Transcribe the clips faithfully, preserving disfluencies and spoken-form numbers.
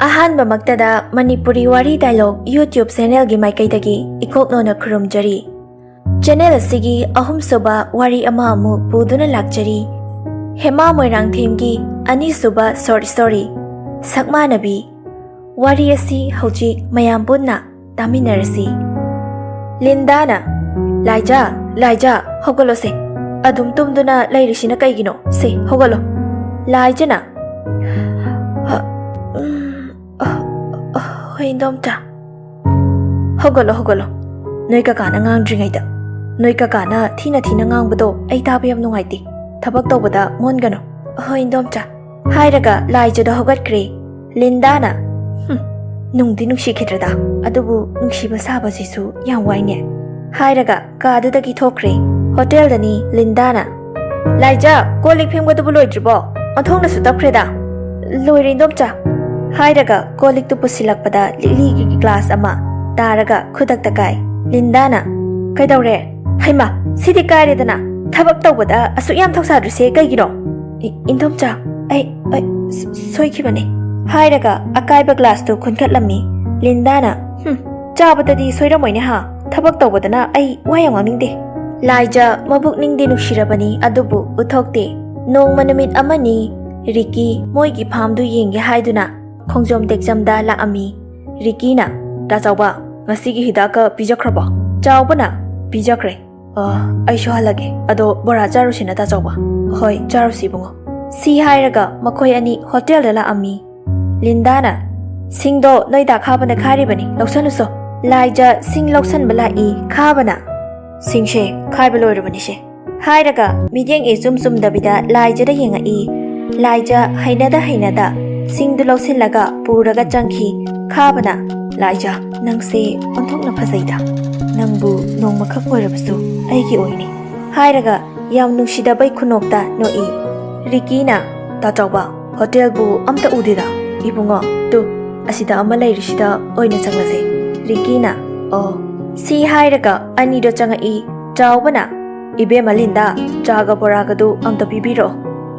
ꯑꯍꯥꯟꯕꯃꯛꯇꯗ ꯃꯅꯤꯄꯨꯔꯤ ꯋꯥꯔꯤ dialogue YouTube channelꯒꯤ ꯃꯥꯏꯀꯩꯗꯒꯤ ꯏꯀꯣꯛꯅꯣꯅ ꯈꯨꯔꯨꯝꯖꯔꯤ꯫ Channel ꯑꯁꯤꯒꯤ ꯑꯍꯨꯝꯁꯨꯕ ꯋꯥꯔꯤ ꯑꯃ ꯑꯃꯨꯛ ꯄꯨꯗꯨꯅ ꯂꯥꯛꯆꯔꯤ꯫ ꯍꯦꯃꯥ ꯃꯣꯏꯔꯥꯡꯊꯦꯝꯒꯤ ꯑꯅꯤꯁꯨꯕ short story ꯁꯛꯃꯥꯟꯅꯕꯤ꯫ ꯋꯥꯔꯤ ꯑꯁꯤ ꯍꯧꯖꯤꯛ ꯃꯌꯥꯝ ꯄꯨꯟꯅ ꯇꯥꯃꯤꯟꯅꯔꯁꯤ꯫ ꯂꯤꯟꯗꯥꯅ, "ꯂꯥꯏꯖꯥ, ꯂꯥꯏꯖꯥ, ꯍꯧꯒꯠꯂꯣꯁꯦ꯫ ꯑꯗꯨꯝ ꯇꯨꯝꯗꯨꯅ ꯂꯩꯔꯤꯁꯤꯅ ꯀꯩꯒꯤꯅꯣ? ꯁꯦ, ꯍꯧꯒꯠꯂꯣ꯫" ꯂꯥꯏꯖꯥꯅ, "ꯍ-, ꯎꯝ, ꯑ, ꯑ, ꯍꯣꯏ, ꯏꯟꯗꯣꯝꯆꯥ꯫ ꯍꯧꯒꯠꯂꯣ, ꯍꯧꯒꯠꯂꯣ꯫ ꯅꯣꯏ ꯀꯀꯥꯅ ꯉꯥꯡꯗ꯭ꯔꯤꯉꯩꯗ꯫ ꯅꯣꯏ ꯀꯀꯥꯅ ꯊꯤꯅ ꯊꯤꯅ ꯉꯥꯡꯕꯗꯣ ꯑꯩ ꯇꯥꯕ ꯌꯥꯝ ꯅꯨꯡꯉꯥꯏꯇꯦ꯫ ꯊꯕꯛ ꯇꯧꯕꯗ ꯃꯣꯟꯒꯅꯨ꯫" "ꯍꯣꯏ, ꯏꯟꯗꯣꯝꯆꯥ꯫" ꯍꯥꯏꯔꯒ ꯂꯥꯏꯖꯥꯗꯣ ꯍꯧꯒꯠꯈ꯭ꯔꯦ꯫ ꯂꯤꯟꯗꯥꯅ, "ꯍꯨꯝ, ꯅꯨꯡꯗꯤ ꯅꯨꯡꯁꯤꯈꯤꯗ꯭ꯔꯗ, ꯑꯗꯨꯕꯨ ꯅꯨꯡꯁꯤꯕ ꯁꯥꯕꯁꯤꯁꯨ ꯌꯥꯝ ꯋꯥꯏꯅꯦ꯫" ꯍꯥꯏꯔꯒ ꯀꯥꯗꯨꯗꯒꯤ ꯊꯣꯛꯈ꯭ꯔꯦ꯫ ꯍꯣꯇꯦꯜꯗꯅꯤ ꯂꯤꯟꯗꯥꯅ, "ꯂꯥꯏꯖꯥ, ꯀꯣꯜ ꯂꯤꯛ ꯐꯦꯡꯕꯗꯨꯕꯨ ꯂꯣꯏꯗ꯭ꯔꯤꯕꯣ? ꯑꯣꯟꯊꯣꯛꯅꯁꯨ ꯇꯞꯈ꯭ꯔꯦꯗ꯫" "ꯂꯣꯏꯔꯦ, ꯏꯟꯗꯣꯝꯆꯥ꯫" ꯍꯥꯏꯔꯒ ꯀꯣꯜ ꯂꯤꯛꯇꯨ ꯄꯨꯁꯤꯜꯂꯛꯄꯗ ꯂꯤꯛꯂꯤꯒꯤ glass ꯑꯃ ꯇꯥꯔꯒ ꯈꯨꯗꯛꯇ ꯀꯥꯏ꯫ ꯂꯤꯟꯗꯥꯅ, "ꯀꯩꯗꯧꯔꯦ? ꯍꯩꯃꯥ, ꯁꯤꯗꯤ ꯀꯥꯏꯔꯦꯗꯅ꯫ ꯊꯕꯛ ꯇꯧꯕꯗ ꯑꯁꯨꯛ ꯌꯥꯝ ꯊꯧꯁꯥꯗ꯭ꯔꯤꯁꯦ ꯀꯩꯒꯤꯅꯣ?" "ꯏ-, ꯏꯟꯗꯣꯝꯆꯥ, ꯑꯩ, ꯑꯩ ꯁ-, ꯁꯣꯏꯈꯤꯕꯅꯦ꯫" ꯍꯥꯏꯔꯒ ꯑꯀꯥꯏꯕ glassꯇꯨ ꯈꯨꯟꯒꯠꯂꯝꯃꯤ꯫ ꯂꯤꯟꯗꯥꯅ, "ꯍꯨꯝ, ꯆꯥꯕꯗꯗꯤ ꯁꯣꯏꯔꯝꯃꯣꯏꯅꯦ ꯍꯥ? ꯊꯕꯛ ꯇꯧꯕꯗꯅ ꯑꯩ ꯋꯥ ꯌꯥꯝ ꯉꯥꯡꯅꯤꯡꯗꯦ꯫" ꯂꯥꯏꯖꯥ ꯃꯕꯨꯛꯅꯤꯡꯗꯤ ꯅꯨꯡꯁꯤꯔꯕꯅꯤ, ꯑꯗꯨꯕꯨ ꯎꯠꯊꯣꯛꯇꯦ꯫ ꯅꯣꯡꯃ ꯅꯨꯃꯤꯠ ꯑꯃꯅꯤ ꯔꯤꯀꯤ ꯃꯣꯏꯒꯤ farmꯗꯨ ꯌꯦꯡꯒꯦ ꯍꯥꯏꯗꯨꯅ ꯈꯣꯡꯖꯣꯝ ꯇꯦꯛꯆꯝꯗ ꯂꯥꯛꯑꯝꯃꯤ꯫ ꯔꯤꯀꯤꯅ, "ꯇꯥ ꯆꯥꯎꯕ, ꯉꯁꯤꯒꯤ ꯍꯤꯗꯥꯛꯀ ꯄꯤꯖꯈ꯭ꯔꯕꯣ?" ꯆꯥꯎꯕꯅ, "ꯄꯤꯖꯈ꯭ꯔꯦ꯫ ꯑ, ꯑꯩꯁꯨ ꯍꯜꯂꯒꯦ꯫ ꯑꯗꯣ ꯕꯣꯔꯥ ꯆꯥꯔꯨꯁꯤꯅ, ꯇꯥ ꯆꯥꯎꯕ꯫" "ꯍꯣꯏ, ꯆꯥꯔꯨꯁꯤ, ꯏꯕꯨꯡꯉꯣ꯫" ꯁꯤ ꯍꯥꯏꯔꯒ ꯃꯈꯣꯏ ꯑꯅꯤ ꯍꯣꯇꯦꯜꯗ ꯂꯥꯛꯑꯝꯃꯤ꯫ ꯂꯤꯟꯗꯥꯅ, "ꯁꯤꯡꯗꯣ ꯅꯣꯏ ꯗꯥ ꯈꯥꯕꯅ ꯈꯥꯏꯔꯤꯕꯅꯤ, ꯂꯧꯁꯜꯂꯨꯁꯣ꯫" ꯂꯥꯏꯖꯥ ꯁꯤꯡ ꯂꯧꯁꯟꯕ ꯂꯥꯛꯏ꯫ ꯈꯥꯕꯅ, "ꯁꯤꯡꯁꯦ ꯈꯥꯏꯕ ꯂꯣꯏꯔꯕꯅꯤꯁꯦ꯫" ꯍꯥꯏꯔꯒ ꯃꯤꯠꯌꯦꯡ ꯏꯆꯨꯝ ꯆꯨꯝꯗꯕꯤꯗ ꯂꯥꯏꯖꯥꯗ ꯌꯦꯡꯉꯛꯏ꯫ ꯂꯥꯏꯖꯥ ꯍꯩꯅꯗ ꯍꯩꯅꯗ ꯁꯤꯡꯗꯨ ꯂꯧꯁꯤꯜꯂꯒ ꯄꯨꯔꯒ ꯆꯪꯈꯤ꯫ ꯈꯥꯕꯅ, "ꯂꯥꯏꯖꯥ, ꯅꯪꯁꯦ ꯑꯣꯟꯊꯣꯛꯅ ꯐꯖꯩꯗ꯫ ꯅꯪꯕꯨ ꯅꯣꯡꯃꯈꯛ ꯑꯣꯏꯔꯕꯁꯨ ꯑꯩꯒꯤ ꯑꯣꯏꯅꯤ꯫" ꯍꯥꯏꯔꯒ ꯌꯥꯝ ꯅꯨꯡꯁꯤꯗꯕꯩ ꯈꯨꯅꯣꯛꯇ ꯅꯣꯛꯏ꯫ ꯔꯤꯀꯤꯅ, "ꯇꯥ ꯆꯥꯎꯕ, ꯍꯣꯇꯦꯜꯕꯨ ꯑꯝꯇ ꯎꯗꯦꯗ꯫ ꯏꯕꯨꯡꯉꯣ, ꯇꯨ, ꯑꯁꯤꯗ ꯑꯃ ꯂꯩꯔꯤꯁꯤꯗ ꯑꯣꯏꯅ ꯆꯪꯂꯁꯦ꯫" ꯔꯤꯀꯤꯅ, "ꯑꯣ꯫" ꯁꯤ ꯍꯥꯏꯔꯒ ꯑꯅꯤꯗꯣ ꯆꯪꯉꯛꯏ꯫ ꯆꯥꯎꯕꯅ, "ꯏꯕꯦꯝꯃ ꯂꯤꯟꯗꯥ, ꯆꯥꯒ ꯕꯣꯔꯥꯒꯗꯨ ꯑꯝꯇ ꯄꯤꯕꯤꯔꯛꯑꯣ꯫"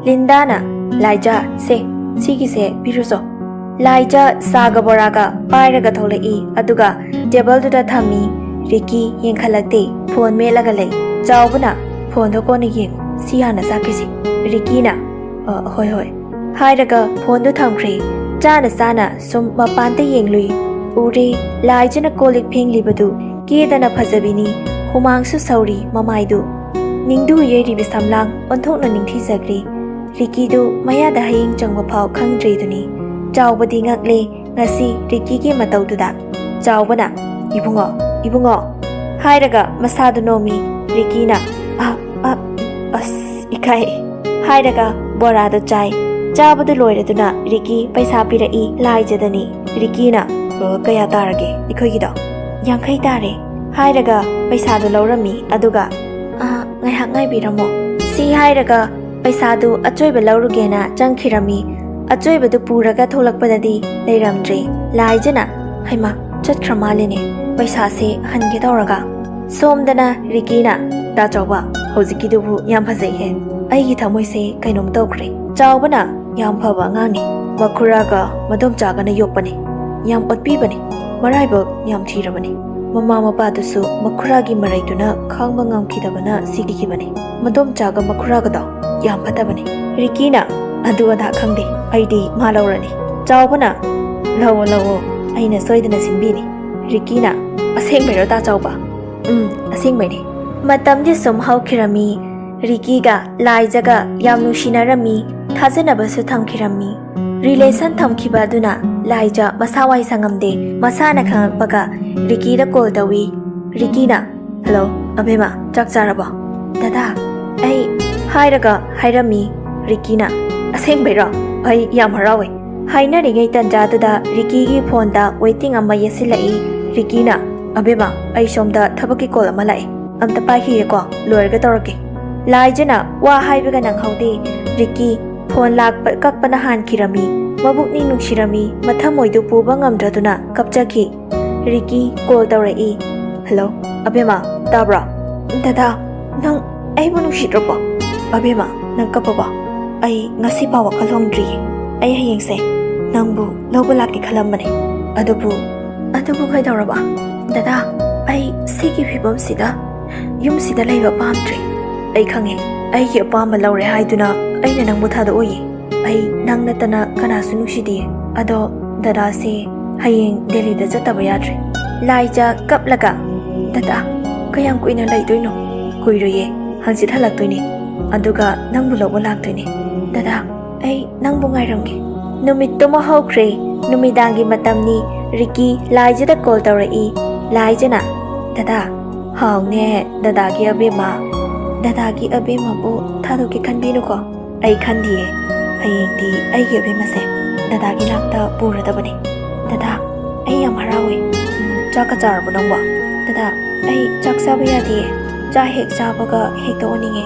ꯂꯤꯟꯗꯥꯅ, "ꯂꯥꯏꯖꯥ, ꯁꯦ, ꯁꯤꯒꯤꯁꯦ ꯄꯤꯔꯨꯆꯣ꯫" ꯂꯥꯏꯖ ꯆꯥꯒ ꯕꯣꯔꯥꯒ ꯄꯥꯏꯔꯒ ꯊꯣꯛꯂꯛꯏ, ꯑꯗꯨꯒ ꯇꯦꯕꯜꯗꯨꯗ ꯊꯝꯃꯤ꯫ ꯔꯤꯀꯤ ꯌꯦꯡꯈꯠꯂꯛꯇꯦ, ꯐꯣꯟ ꯃꯦꯠꯂꯒ ꯂꯩ꯫ ꯆꯥꯎꯕꯅ, "ꯐꯣꯟꯗꯣ ꯀꯣꯟꯅ ꯌꯦꯡꯉꯨ, ꯁꯤ ꯍꯥꯟꯅ ꯆꯥꯈꯤꯁꯤ"꯫ ꯔꯤꯀꯤꯅ, "ꯑ, ꯍꯣꯏ, ꯍꯣꯏ" ꯍꯥꯏꯔꯒ ꯐꯣꯟꯗꯨ ꯊꯝꯈ꯭ꯔꯦ꯫ ꯆꯥꯅ ꯆꯥꯅ ꯁꯨꯝ ꯃꯄꯥꯟꯗ ꯌꯦꯡꯂꯨꯏ꯫ ꯎꯔꯦ, ꯂꯥꯏꯖꯅ ꯀꯣꯜ ꯂꯤꯛ ꯐꯦꯡꯂꯤꯕꯗꯨ ꯀꯦꯗꯅ ꯐꯖꯕꯤꯅꯤ꯫ ꯍꯨꯃꯥꯡꯁꯨ ꯁꯧꯔꯤ ꯃꯃꯥꯏꯗꯨ꯫ ꯅꯤꯡꯗꯨ ꯌꯩꯔꯤꯕꯤ ꯁꯝꯂꯥꯡ ꯑꯣꯟꯊꯣꯛꯅ ꯅꯤꯡꯊꯤꯖꯈ꯭ꯔꯦ꯫ ꯔꯤꯀꯤꯗꯨ ꯃꯌꯥꯗ ꯍꯌꯤꯡ ꯆꯪꯕ ꯐꯥꯎ ꯈꯪꯗ꯭ꯔꯤꯗꯨꯅꯤ꯫ ꯆꯥꯎꯕꯗꯤ ꯉꯛꯂꯦ ꯉꯁꯤ ꯔꯤꯀꯤꯒꯤ ꯃꯇꯧꯗꯨꯗ꯫ ꯆꯥꯎꯕꯅ, "ꯏꯕꯨꯡꯉꯣ, ꯏꯕꯨꯡꯉꯣ" ꯍꯥꯏꯔꯒ ꯃꯁꯥꯗꯨ ꯅꯣꯝꯃꯤ꯫ ꯔꯤꯀꯤꯅ, "ꯑ, ꯑ, ꯑꯁ, ꯏꯀꯥꯏ" ꯍꯥꯏꯔꯒ ꯕꯣꯔꯥꯗꯨ ꯆꯥꯏ꯫ ꯆꯥꯕꯗꯨ ꯂꯣꯏꯔꯗꯨꯅ ꯔꯤꯀꯤ ꯄꯩꯁꯥ ꯄꯤꯔꯛꯏ ꯂꯥꯏꯖꯗꯅꯤ꯫ ꯔꯤꯀꯤꯅ, "ꯑ, ꯀꯌꯥ ꯇꯥꯔꯒꯦ ꯑꯩꯈꯣꯏꯒꯤꯗꯣ?" "ꯌꯥꯡꯈꯩ ꯇꯥꯔꯦ" ꯍꯥꯏꯔꯒ ꯄꯩꯁꯥꯗꯨ ꯂꯧꯔꯝꯃꯤ꯫ ꯑꯗꯨꯒ, "ꯑ, ꯉꯥꯏꯍꯥꯛ ꯉꯥꯏꯕꯤꯔꯝꯃꯣ" ꯁꯤ ꯍꯥꯏꯔꯒ ꯄꯩꯁꯥꯗꯨ ꯑꯆꯣꯏꯕ ꯂꯧꯔꯨꯒꯦꯅ ꯆꯪꯈꯤꯔꯝꯃꯤ꯫ ꯑꯆꯣꯏꯕꯗꯨ ꯄꯨꯔꯒ ꯊꯣꯛꯂꯛꯄꯗꯗꯤ ꯂꯩꯔꯝꯗ꯭ꯔꯦ꯫ ꯂꯥꯏꯖꯅ, "ꯍꯩꯃꯥ, ꯆꯠꯈ꯭ꯔ ꯃꯥꯜꯂꯦꯅꯦ, ꯄꯩꯁꯥꯁꯦ ꯍꯟꯒꯦ ꯇꯧꯔꯒ"꯫ ꯁꯣꯝꯗꯅ ꯔꯤꯀꯤꯅ, "ꯇꯥ ꯆꯥꯎꯕ, ꯍꯧꯖꯤꯛꯀꯤꯗꯨꯕꯨ ꯌꯥꯝ ꯐꯖꯩꯍꯦ꯫ ꯑꯩꯒꯤ ꯊꯃꯣꯏꯁꯦ ꯀꯩꯅꯣꯝ ꯇꯧꯈ꯭ꯔꯦ"꯫ ꯆꯥꯎꯕꯅ, "ꯌꯥꯝ ꯐꯕ ꯑꯉꯥꯡꯅꯤ꯫ ꯃꯈꯨꯔꯥꯒ ꯃꯗꯣꯝꯆꯥꯒꯅ ꯌꯣꯛꯄꯅꯤ꯫ ꯌꯥꯝ ꯑꯣꯠꯄꯤꯕꯅꯤ꯫ ꯃꯔꯥꯏꯕꯛ ꯌꯥꯝ ꯊꯤꯔꯕꯅꯤ꯫ ꯃꯃꯥ ꯃꯄꯥꯗꯨꯁꯨ ꯃꯈꯨꯔꯥꯒꯤ ꯃꯔꯩꯗꯨꯅ ꯈꯥꯡꯕ ꯉꯝꯈꯤꯗꯕꯅ ꯁꯤꯈꯤꯕꯅꯤ꯫ ꯃꯗꯣꯝꯆꯥꯒ ꯃꯈꯨꯔꯥꯒꯗꯣ ꯌꯥꯝ ꯐꯠꯇꯕꯅꯤ"꯫ ꯔꯤꯀꯤꯅ, "ꯑꯗꯨ ꯑꯗꯥ ꯈꯪꯗꯦ, ꯑꯩꯗꯤ ꯃꯥ ꯂꯧꯔꯅꯤ"꯫ ꯆꯥꯎꯕꯅ, "ꯂꯧꯑꯣ, ꯂꯧꯑꯣ, ꯑꯩꯅ ꯁꯣꯏꯗꯅ ꯁꯤꯟꯕꯤꯅꯤ"꯫ ꯔꯤꯀꯤꯅ, "ꯑꯁꯦꯡꯕꯩꯔꯣ, ꯇꯥ ꯆꯥꯎꯕ?" "ꯎꯝ, ꯑꯁꯦꯡꯕꯩꯅꯤ"꯫ ꯃꯇꯝꯗꯤ ꯁꯨꯝ ꯍꯧꯈꯤꯔꯝꯃꯤ꯫ ꯔꯤꯀꯤꯒ ꯂꯥꯏꯖꯒ ꯌꯥꯝ ꯅꯨꯡꯁꯤꯅꯔꯝꯃꯤ, ꯊꯥꯖꯅꯕꯁꯨ ꯊꯝꯈꯤꯔꯝꯃꯤ꯫ ꯔꯤꯂꯦꯁꯟ ꯊꯝꯈꯤꯕ ꯑꯗꯨꯅ ꯂꯥꯏꯖ ꯃꯁꯥ ꯋꯥꯏ ꯁꯪꯉꯝꯗꯦ꯫ ꯃꯁꯥꯅ ꯈꯪꯉꯛꯄꯒ ꯔꯤꯀꯤꯗ ꯀꯣꯜ ꯇꯧꯏ꯫ ꯔꯤꯀꯤꯅ, "ꯍꯜꯂꯣ, ꯑꯕꯦꯝꯃ, ꯆꯥꯛ ꯆꯥꯔꯕꯣ?" "ꯗꯗꯥ, ꯑꯩ" ꯍꯥꯏꯔꯒ ꯍꯥꯏꯔꯝꯃꯤ꯫ ꯔꯤꯀꯤꯅ, "ꯑꯁꯦꯡꯕꯩꯔꯣ? ꯑꯩ ꯌꯥꯝ ꯍꯔꯥꯎꯋꯦ"꯫ ꯍꯥꯏꯅꯔꯤꯉꯩ ꯇꯟꯖꯥꯗꯨꯗ ꯔꯤꯀꯤꯒꯤ ꯐꯣꯟꯗ ꯋꯦꯇꯤꯡ ꯑꯃ ꯌꯦꯠꯁꯤꯜꯂꯛꯏ꯫ ꯔꯤꯀꯤꯅ, "ꯑꯕꯦꯝꯃ, ꯑꯩ ꯁꯣꯝꯗ ꯊꯕꯛꯀꯤ ꯀꯣꯜ ꯑꯃ ꯂꯥꯛꯑꯦ, ꯑꯝꯇ ꯄꯥꯏꯈꯤꯒꯦꯀꯣ, ꯂꯣꯏꯔꯒ ꯇꯧꯔꯛꯀꯦ"꯫ ꯂꯥꯏꯖꯅ ꯋꯥ ꯍꯥꯏꯕꯒ ꯅꯪꯍꯧꯗꯦ꯫ ꯔꯤꯀꯤ ꯐꯣꯟ ꯂꯥꯛꯄ ꯀꯛꯄꯅ ꯍꯥꯟꯈꯤꯔꯝꯃꯤ꯫ ꯃꯕꯨꯛꯅꯤꯡ ꯅꯨꯡꯁꯤꯔꯝꯃꯤ꯫ ꯃꯊꯃꯣꯏꯗꯨ ꯄꯨꯕ ꯉꯝꯗ꯭ꯔꯗꯨꯅ ꯀꯞꯆꯈꯤ꯫ ꯔꯤꯀꯤ ꯀꯣꯜ ꯇꯧꯔꯛꯏ꯫ "ꯍꯜꯂꯣ, ꯑꯕꯦꯝꯃ, ꯇꯥꯕ꯭ꯔꯣ?" "ꯗꯗꯥ, ꯅꯪ ꯑꯩꯕꯨ ꯅꯨꯡꯁꯤꯗ꯭ꯔꯕꯣ?" "ꯑꯕꯦꯝꯃ, ꯅꯪ ꯀꯞꯄꯕꯣ? ꯑꯩ ꯉꯁꯤ ꯐꯥꯎ ꯋꯥꯈꯜ ꯍꯣꯡꯗ꯭ꯔꯤꯌꯦ꯫ ꯑꯩ ꯍꯌꯦꯡꯁꯦ ꯅꯪꯕꯨ ꯂꯧꯕ ꯂꯥꯛꯀꯦ ꯈꯜꯂꯝꯕꯅꯦ꯫ ꯑꯗꯨꯕꯨ, ꯑꯗꯨꯕꯨ ꯀꯩꯗꯧꯔꯕ? ꯗꯗꯥ, ꯑꯩ ꯁꯤꯒꯤ ꯐꯤꯕꯝꯁꯤꯗ ꯌꯨꯝꯁꯤꯗ ꯂꯩꯕ ꯄꯥꯝꯗ꯭ꯔꯦ꯫ ꯑꯩ ꯈꯪꯉꯦ, ꯑꯩꯒꯤ ꯑꯄꯥꯝꯕ ꯂꯧꯔꯦ ꯍꯥꯏꯗꯨꯅ ꯑꯩꯅ ꯅꯪꯕꯨ ꯊꯥꯗꯣꯛꯑꯣꯏꯌꯦ꯫ ꯑꯩ ꯅꯪ ꯅꯠꯇꯅ ꯀꯅꯥꯁꯨ ꯅꯨꯡꯁꯤꯗꯤꯌꯦ꯫ ꯑꯗꯣ ꯗꯗꯥꯁꯦ ꯍꯌꯦꯡ ꯗꯦꯜꯂꯤꯗ ꯆꯠꯇꯕ ꯌꯥꯗ꯭ꯔꯦ꯫ ꯂꯥꯏꯖ ꯀꯞꯂꯒ, "ꯗꯗꯥ, ꯀꯌꯥꯝ ꯀꯨꯏꯅ ꯂꯩꯗꯣꯏꯅꯣ?" "ꯀꯨꯏꯔꯣꯏꯌꯦ, ꯍꯪꯆꯤꯠ ꯍꯜꯂꯛꯇꯣꯏꯅꯦ꯫ ꯑꯗꯨꯒ ꯅꯪꯕꯨ ꯂꯧꯕ ꯂꯥꯛꯇꯣꯏꯅꯦ꯫ ꯗꯗꯥ, ꯑꯩ ꯅꯪꯕꯨ ꯉꯥꯏꯔꯝꯒꯦ꯫" ꯅꯨꯃꯤꯠꯇꯨꯃ ꯍꯧꯈ꯭ꯔꯦ꯫ ꯅꯨꯃꯤꯗꯥꯡꯒꯤ ꯃꯇꯝꯅꯤ꯫ ꯔꯤꯀꯤ ꯂꯥꯏꯖꯗ ꯀꯣꯜ ꯇꯧꯔꯛꯏ꯫ ꯂꯥꯏꯖꯅ, "ꯗꯗꯥ, ꯍꯥꯎꯅꯦ, ꯗꯗꯥꯒꯤ ꯑꯕꯦꯝꯃ꯫ ꯗꯗꯥꯒꯤ ꯑꯕꯦꯝꯃꯕꯨ ꯊꯥꯗꯣꯛꯀꯦ ꯈꯟꯕꯤꯅꯨꯀꯣ꯫ ꯑꯩ ꯈꯟꯗꯤꯌꯦ꯫ ꯍꯌꯦꯡꯗꯤ ꯑꯩꯒꯤ ꯑꯕꯦꯝꯃꯁꯦ ꯗꯗꯥꯒꯤ ꯅꯥꯛꯇ ꯄꯨꯔꯗꯕꯅꯦ꯫ ꯗꯗꯥ, ꯑꯩ ꯌꯥꯝ ꯍꯔꯥꯎꯋꯦ꯫ ꯆꯥꯛꯀ ꯆꯥꯔꯕꯣ ꯅꯪꯕꯣ?" "ꯗꯗꯥ, ꯑꯩ ꯆꯥꯛ ꯆꯥꯕ ꯌꯥꯗꯤꯌꯦ꯫ ꯆꯥꯛ ꯍꯦꯛ ꯆꯥꯕꯒ ꯍꯦꯛꯇ ꯑꯣꯅꯤꯡꯉꯦ꯫"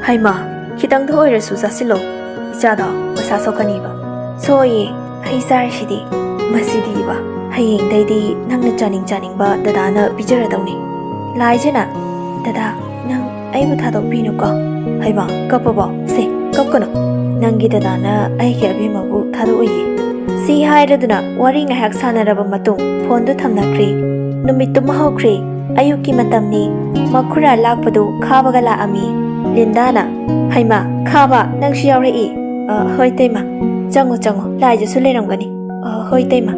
"ꯍꯩꯃꯥ, ꯈꯤꯇꯪꯗ ꯑꯣꯏꯔꯁꯨ ꯆꯥꯁꯤꯜꯂꯣ꯫ ꯏꯆꯥꯗꯣ ꯃꯁꯥ ꯁꯣꯛꯀꯅꯤꯕ꯫" "ꯁꯣꯏꯌꯦ, ꯍꯩ ꯆꯥꯔꯤꯁꯤꯗꯤ꯫" "ꯃꯁꯤꯗꯤꯕ, ꯍꯌꯦꯡꯗꯩꯗꯤ ꯅꯪꯅ ꯆꯥꯅꯤꯡ ꯆꯥꯅꯤꯡꯕ ꯗꯗꯥꯅ ꯄꯤꯖꯔꯗꯧꯅꯤ꯫" ꯂꯥꯏꯖꯅ, "ꯗꯗꯥ, ꯅꯪ ꯑꯩꯕꯨ ꯊꯥꯗꯣꯛꯄꯤꯅꯨꯀꯣ꯫" "ꯍꯩꯃꯥ, ꯀꯞꯄꯕꯣ? ꯁꯦ, ꯀꯞꯀꯅꯨ꯫ ꯅꯪꯒꯤ ꯗꯗꯥꯅ ꯑꯩꯒꯤ ꯑꯕꯦꯝꯃꯕꯨ ꯊꯥꯗꯣꯛꯑꯣꯏꯌꯦ꯫" ꯁꯤ ꯍꯥꯏꯔꯗꯨꯅ ꯋꯥꯔꯤ ꯉꯥꯏꯍꯥꯛ ꯁꯥꯟꯅꯔꯕ ꯃꯇꯨꯡ ꯐꯣꯟꯗꯨ ꯊꯝꯅꯈ꯭ꯔꯦ꯫ ꯅꯨꯃꯤꯠꯇꯨꯃ ꯍꯧꯈ꯭ꯔꯦ꯫ ꯑꯌꯨꯛꯀꯤ ꯃꯇꯝꯅꯤ꯫ ꯃꯈꯨꯔꯥ ꯂꯥꯛꯄꯗꯨ ꯈꯥꯕꯒ ꯂꯥꯛꯑꯝꯃꯤ꯫ ꯂꯤꯟꯗꯥꯅ, "ꯍꯩꯃꯥ, ꯈꯥꯕ, ꯅꯪꯁꯨ ꯌꯥꯎꯔꯛꯏ?" "ꯑ, ꯍꯣꯏ, ꯇꯩꯃ꯫ ꯆꯪꯉꯣ, ꯆꯪꯉꯣ, ꯂꯥꯏꯖꯁꯨ ꯂꯩꯔꯝꯒꯅꯤ꯫" "ꯑ, ꯍꯣꯏ, ꯇꯩꯃ꯫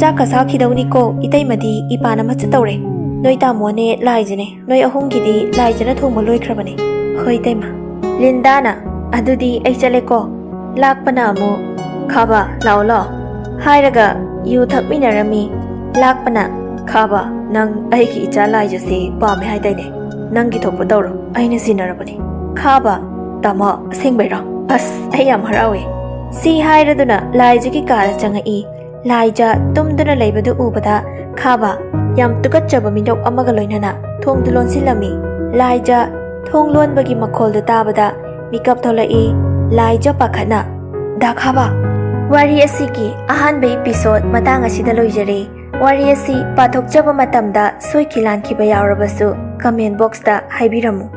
ꯆꯥꯛꯀ ꯆꯥꯈꯤꯗꯧꯅꯤꯀꯣ, ꯏꯇꯩꯃꯗꯤ ꯏꯄꯥꯟ ꯑꯃ ꯆꯠꯇꯧꯔꯦ꯫ ꯅꯣꯏ ꯇꯥꯃꯣꯅꯦ ꯂꯥꯏꯖꯅꯦ, ꯅꯣꯏ ꯑꯍꯨꯝꯒꯤꯗꯤ ꯂꯥꯏꯖꯅ ꯊꯣꯡꯕ ꯂꯣꯏꯈ꯭ꯔꯕꯅꯦ꯫" "ꯍꯣꯏ, ꯇꯩꯃ꯫" ꯂꯤꯟꯗꯥꯅ, "ꯑꯗꯨꯗꯤ ꯑꯩ ꯆꯠꯂꯦꯀꯣ꯫" ꯂꯥꯛꯄꯅ ꯑꯃꯨꯛ, "ꯈꯥꯕ, ꯂꯥꯛꯑꯣ, ꯂꯥꯛꯑꯣ" ꯍꯥꯏꯔꯒ ꯌꯨ ꯊꯛꯃꯤꯟꯅꯔꯝꯃꯤ꯫ ꯂꯥꯛꯄꯅ, "ꯈꯥꯕ, ꯅꯪ ꯑꯩꯒꯤ ꯏꯆꯥ ꯂꯥꯏꯖꯁꯦ ꯄꯥꯝꯃꯦ ꯍꯥꯏꯗꯥꯏꯅꯦ? ꯅꯪꯒꯤ ꯊꯣꯛꯄ ꯇꯧꯔꯣ, ꯑꯩꯅ ꯁꯤꯟꯅꯔꯕꯅꯤ꯫" ꯈꯥꯕ, "ꯇꯥꯃꯣ, ꯑꯁꯦꯡꯕꯩꯔꯣ? ꯑꯁ, ꯑꯩ ꯌꯥꯝ ꯍꯔꯥꯎꯋꯦ꯫" ꯁꯤ ꯍꯥꯏꯔꯗꯨꯅ ꯂꯥꯏꯖꯒꯤ ꯀꯥꯗ ꯆꯪꯉꯛꯏ꯫ ꯂꯥꯏꯖ ꯇꯨꯝꯗꯨꯅ ꯂꯩꯕꯗꯨ ꯎꯕꯗ ꯈꯥꯕ ꯌꯥꯝ ꯇꯨꯀꯠꯆꯕ ꯃꯤꯅꯣꯛ ꯑꯃꯒ ꯂꯣꯏꯅꯅ ꯊꯣꯡꯗꯨ ꯂꯣꯟꯁꯤꯜꯂꯝꯃꯤ꯫ ꯂꯥꯏꯖ ꯊꯣꯡ ꯂꯣꯟꯕꯒꯤ ꯃꯈꯣꯜꯗꯨ ꯇꯥꯕꯗ ꯃꯤꯀꯞ ꯊꯣꯛꯂꯛꯏ꯫ ꯂꯥꯏꯖ ꯄꯥꯈꯠꯅ, "ꯗꯥ ꯈꯥꯕ!" ꯋꯥꯔꯤ ꯑꯁꯤꯒꯤ ꯑꯍꯥꯟꯕ episode ꯃꯇꯥꯡ ꯑꯁꯤꯗ ꯂꯣꯏꯖꯔꯦ꯫ ꯋꯥꯔꯤ ꯑꯁꯤ ꯄꯥꯊꯣꯛꯆꯕ ꯃꯇꯝꯗ ꯁꯣꯏꯈꯤ ꯂꯥꯟꯈꯤꯕ ꯌꯥꯎꯔꯕꯁꯨ comment box ꯇ ꯍꯥꯏꯕꯤꯔꯝꯃꯨ꯫